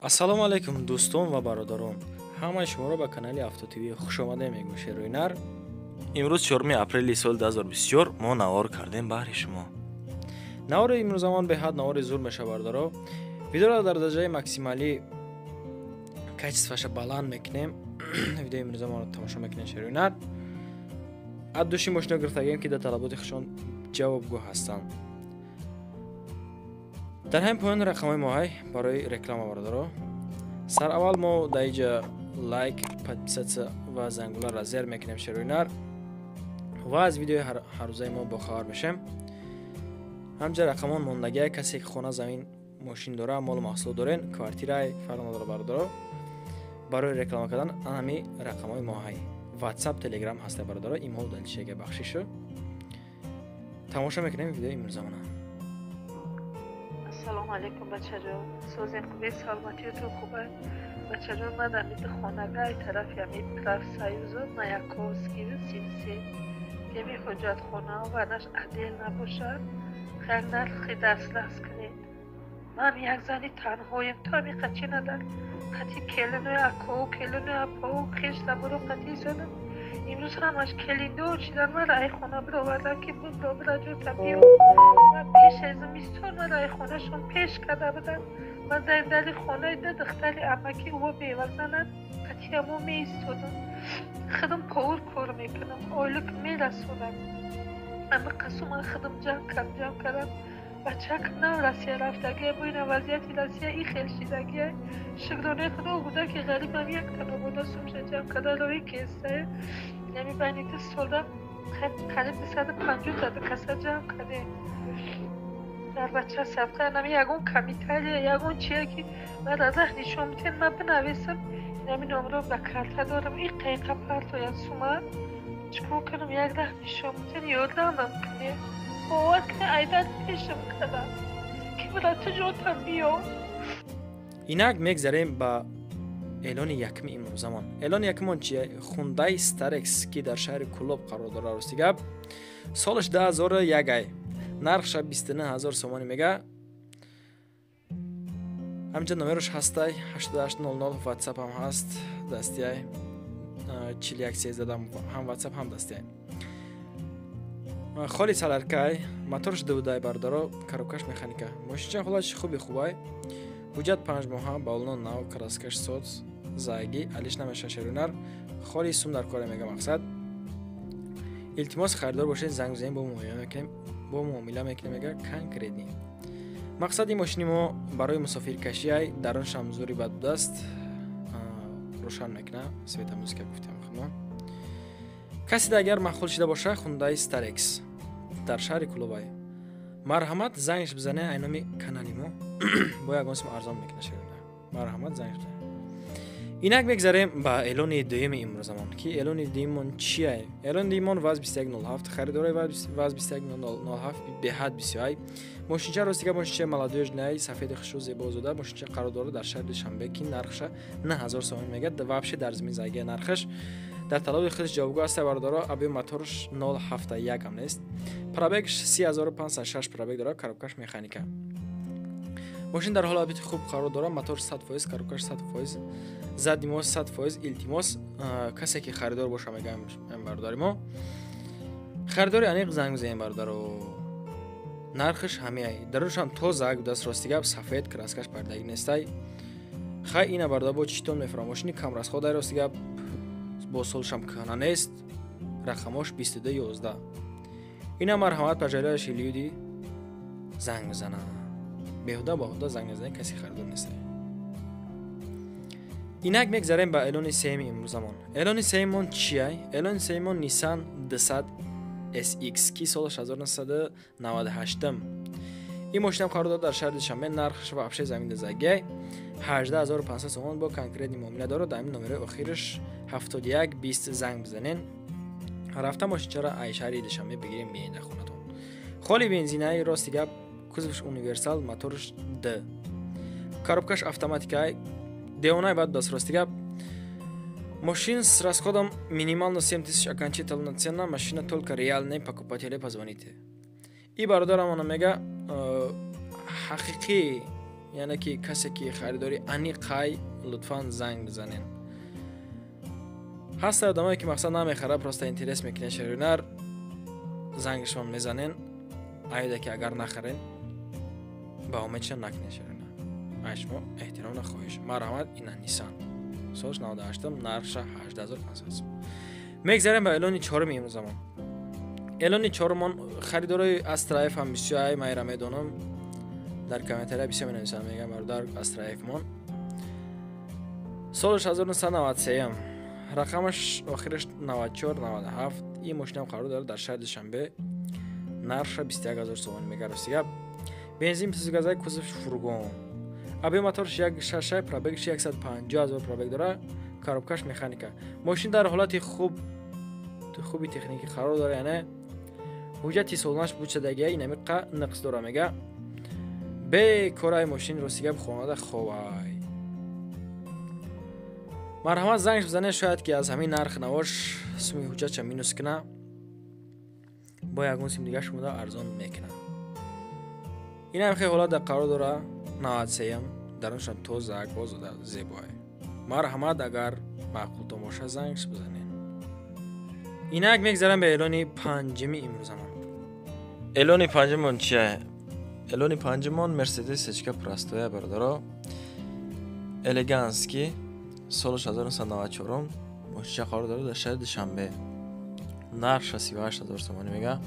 Ассалому алайкум, дӯстон ва бародарон. Ҳамаи шуморо ба канали Авто ТВ хушомадед мегӯем, шерои нар. Имрӯз 4 апрели соли 2024 мо навор кардем баҳри шумо. Навори имрӯзамон беҳад навори зур мешавад, бародаро. Видеоро дар дараҷаи максималӣ качестваша баланд мекунем. Видеои имрӯзамонро тамошо мекунем, шерои нар. Аз души мошино гирифтагем, ки дар талаботи худшон ҷавобгӯ ҳастанд. Дар ҳамин поён рақамҳои моҳай барои реклама, бародаро. Сараввал мо дар инҷа лайк, подписаться ва зангуларо зер мекунем, шерои нар, ва аз видеои ҳаррӯзаи мо бохабар мешем. Ҳамҷа рақамон мондагиай. Касе ки хона, замин, мошин дора, молу маҳсулот дорен, квартирай, фарқ надора, бародаро, барои реклама кардан ҳами рақамҳои моҳай, Ватсап, Телеграм ҳаста, бародаро. Имҳо далишега бахшишу тамошо мекунем видеои имрӯзамона. Ассалому алайкум, бачаҷон. Созем, хубе, саломатиятон хубе, бачаҷон? Ман амиди хонагай тарафи амид профсоюзу Маяковскию 33 кеми ҳоҷатхона ванаш отдел набошад, хел нархи дастрас кунед. Ман як зани танҳоем, то ами қачи надар қати келинои акоу, келинои апоу, хеш таборо қати исодам. Имрӯз ҳамаш келиндор шидан, мара ай хона бировардан, ки бубро, бираҷота биё. Ва пеш аз зимистон мара ай хонашон пеш карда буданд. Ман дар дари хонаи ду духтари амаки ӯ бевазананд, қатиамо меистодам. Худам повар кор мекунам, ойлик мерасонам. Ама қасу ман худам ҷамъ кардам, ҷамъ кардам. Бачак нав Россия рафтагия, бо ина вазъияти Россия и хел шидагия. Шукронаи Худо, кӯдаки ғарибам як танобода сумша ҷамъ карда роҳи кестае. Яъне байни 2 сола қариб 250 та каса ҷамъ кардем. Дар бача садқа нами ягон комментария, ягон чие ки мара раҳ нишон бидиҳед, ман бинависам. Инами номро ба карта дорам, и қайқа партояд сума. Чикор кунам, як раҳ нишон бидиҳед, ёрдамам кунед. Бовар кунед, айдар пешам кардам, ки бира, ту ҷотам биё. Инак мегзарем ба эълони якми имрӯзамон. Эълони якмон чие? Хундай Старекс, ки дар шаҳри Кулоб қарор дорад. Рости гап, солаш 2001 ай, нархша 29 000 сомонӣ мега. Ҳаминҷа номерош ҳастай, 8800, Ватсап ҳам ҳаст, дастиай 4113, ҳам Ватсап, ҳам дастиай. Холи соляркай, моторш дувдай, бародаро, коробкаш механика. Мошинча ҳолатши хуби хубай, ҳуҷҷат 5 моҳа, баллон нав, краскаш соз, зайги алиш намеша, шерунар. Холи сум дар коре мега. Мақсад, илтимос, харидор бошед, занг бизанед, бо муомила мекунем, бо муомила мекунем мега конкретный. Мақсади мошини мо барои мусофиркашиай. Даруншам зури бад будааст, рӯшан мекуна, света, музыка гуфтем худмо. Касе агар маъқул шида боша, Хундаи Старекс дар шаҳри Кулобай, марҳамат, зангш бизане. Айноми канали мо бо ягон сум арзон мекуна, шерина. Марҳамат, зангш бизане. Инак мегзарем ба эълони дуюми имрӯзамон, ки эълони дуюмон чия? Эълони дуюмон ВАЗ 2107. Харидорои ВАЗ 2107 беҳад бисёрай. Мошинча, ростига, мошинча молодёжный, сафеди хушрӯ, зебо зода. Мошинча қарор дорад дар шаҳри Душанбе, ки нархша 9000 сомон мегӯяд. Вообще дар замин зайгия, нархаш дар талаби худаш ҷавобгӯ аст, бародаро. Объём моторш 0,71 ам нест, пробегш 30 506 пробег дорад, коробкаш механика. Мошин дар ҳолати хуб қарор дорад, мотор 100%, коробкаш 100%, задний мост 100%. Илтимос, касе ки харидор боша, мегаем бародари мо, харидори аниқ занг бизанем, бародаро. Нархаш ҳамеай, даруншам тоза будааст, рости гап, сафед, краскаш пардагӣ нестай. Хай, ина, бародар, бо читон мефурам. Мошини камрасходай, рости гап, бо солшам кӯҳна нест, рақамош 2211. Ина, марҳамат, пожелающие люди занг бизана. Беҳуда баҳуда занг назанед, касе харидор нест. Инак мегзарем ба эълони сеюми имрӯзамон. Эълони сеюмон чиай? Эълони сеюмон Nissan 200 SX, ки солаш 1998. Ин мошинам қарор дорад дар шаҳри Душанбе, нархаш вообще замин дазагиай, 18 500 сомон, бо конкретный муомила дорад. Дар ҳамин номерои охираш 71 20 занг бизанен, рафта мошинчаро ай шаҳри Душанбе бигирем, биен дар хонатон. Холи бензинаи, рости гап, кузовш универсал, моторш д, коробкаш автоматикай, девонай бад бас. Рости гап, мошин с расходом минимально 7000, окончательная цена машина, только реальные покупатели позвоните. И бародарам она мега, ҳақиқӣ. Яъне ки касе ки харидори аниқай, лутфан занг бизанен. Ҳаста одамое ки мақсад намехара, просто интерес мекунед шеринар, зангшон мезанен. Айда ки агар нахарен, ба умедшон накунед шеринар. Ай шумо эҳтиром нахоҳиш. Марҳамат, ина Nissan. Солш 98, нархша 18500 сом. Мегзарем ба эълони чоруми имрӯзамон. Эълони чорумон харидорои Астра F ҳам бисёр ай, ман ира медонам. Дар комментария бисёр менависанд, мегӯям бародар Астра F-мон. Солш 1993, рақамаш охираш 94 97. Ин мошинам қарор дорад дар шаҳри Душанбе. Нархша 21000 сомонӣ мега рости гап. Бензин плюс газай, кузов фургон. Объем моторш 1.6, пробегш 150000 пробег дора, коробкаш механика. Мошин дар ҳолати хуби техникӣ қарор дора, яъне ҳуҷҷати солонаш бучадагия инамиқа нақс дора мега. Бекораи мошин рости гап хонада ховай. Марҳамат, зангш бизанед, шояд ки аз ҳамин нарх навош суми ҳуҷҷатша минус куна, бо ягон сим дига шумода арзон мекуна. Инам хеле ҳолат дар қарор дора 93, даруншам тоза, озода, зебоай. Марҳамат, агар маъқултон боша, зангш бизанед. Инак мегзарам ба эълони панҷими имрӯзамон. Эълони панҷумон чия? Эълони панҷумон Мерседес Сечка простоя бародаро. Элегантский, солш 1994, мошинча қарор дорад дар шаҳри Душанбе. Нархша 38000 сомонӣ мега.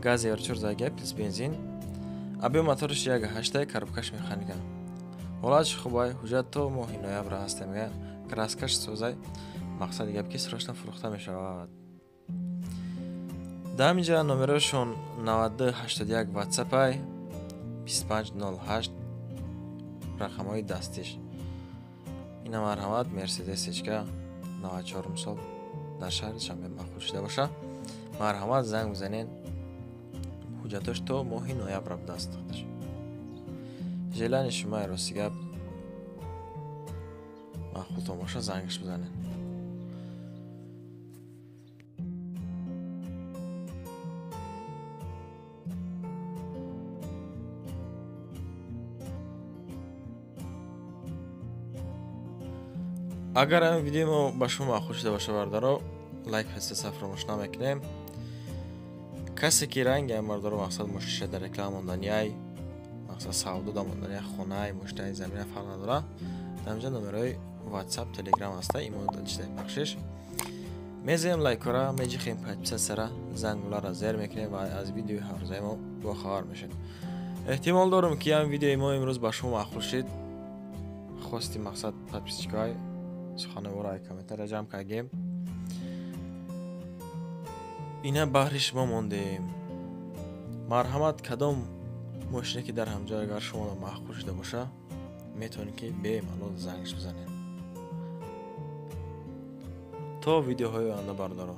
Газ евро 4 зага плюс бензин. Объем моторш 1.8, коробкаш механика. Ҳолатш хубай, ҳуҷҷат то моҳи ноябр ҳаст мега. Краскаш созай. Мақсади гап ки срочно фурӯхта мешавад. Дар ҳаминҷа номерошон 92 81 WhatsApp-ай, 2508 рақамҳои дастиш. Ина марҳамат, Мерседес Сечка 94 сол дар шаҳри Душанбе маъқул шуда боша. Марҳамат, занг бизанед. Ҳуҷҷатош то моҳи ноябр будааст. Желани шумо рости гап маъқултон боша, зангш бизанед. Агар ҳамин видеои мо ба шумо маъқул шуда боша бародаро, лайк ҳастаса фаромӯш намекунем. Касе ки ранги ҳам бародаро мақсад мошиша дар реклама монданиай, мақсад савдо да монданиай, хонаай, мошинаи, замина фарқ надора. Дар ҳаминҷа номерои WhatsApp, Telegram ҳаста, имо далчидаи бахшиш. Мезанем лайкора, меҷихем подписатсияра, зангулара зер мекунем ва аз видеои ҳаррӯзаи мо бохабар мешед. Эҳтимол дорам ки ҳам видеои мо имрӯз ба шумо маъқул шид. Хости мақсад подписчикҳои сухановоро ай комментария ҷамъ кардем. Ина баҳри шумо мондем. Марҳамат, кадом мошине ки дар ҳамҷо агар шумо маъқул шуда боша, метавонед ки бемалол зангш бизанед. То видеоҳои оянда бародаро.